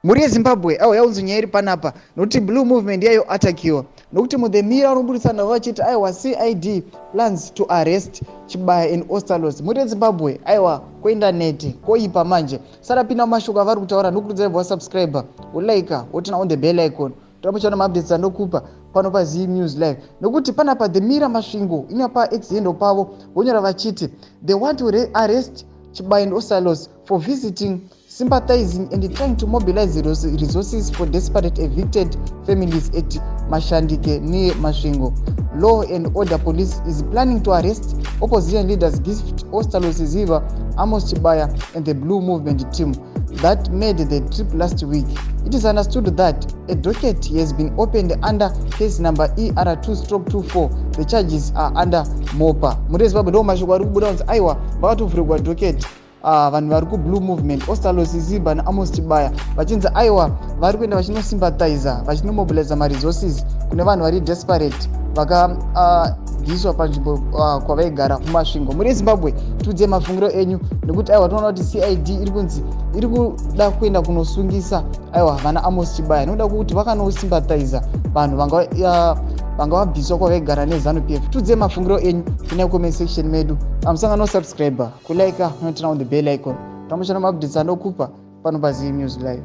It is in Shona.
Mhuri yeZimbabwe, aiwa, yaunzi nyaya iri panapa nokuti Blue Movement yayo atakiwa nokuti muThe Mirror unobudisa navo vachiti, aiwa, CID plans to arrest Chibaya and Ostallos. Mhuri yeZimbabwe, aiwa, kuenda nete koipa manje. Sarapinda mumashoko avari kutaura, nokurudzira wasubscribe, wolike, woturn on the bell icon, toramba chiona maupdates andokupa pano paZ News Live. Nokuti panapa The Mirror Masvingo inopa X handle pavo, vonyora vachiti they want to arrest Chibaya and Ostallos for visiting, sympathizing and trying to mobilize resources for desperate evicted families at Mashandike near Masvingo. Law and order police is planning to arrest opposition leaders Gift Ostallos Siziba, Amos Chibaya and the Blue Movement team that made the trip last week. It is understood that a docket has been opened under case number ER2/24. The charges are under MOPA. Muri Zimbabwe, ndo mashoko ari kubuda kunzi, aiwa, vakatovhurirwa docket vanhu vari kuBlue Movement, Ostallos Siziba naAmos Chibaya, vachinzi, aiwa, vari kuenda vachinosympathiza, vachinomobiliza maresources kune vanhu vari desperate vakabviswa panzvimbo kwavaigara kuMasvingo. Muri Zimbabwe, tiudzei mafungiro enyu, nekuti, aiwa, tinoona kuti CID iri kunzi iri kuda kuenda kunosungisa, aiwa, vana Amos Chibaya nekuda kwekuti vakanosympathiza vanhu vanga vabviswa kwavaigara neZANU PF. Tiudzei mafungiro enyu kune comment section medu. Amusangano subscribe, kulike, noturn on the bell icon, tamushana maupdates anokupa pano paZ News Live.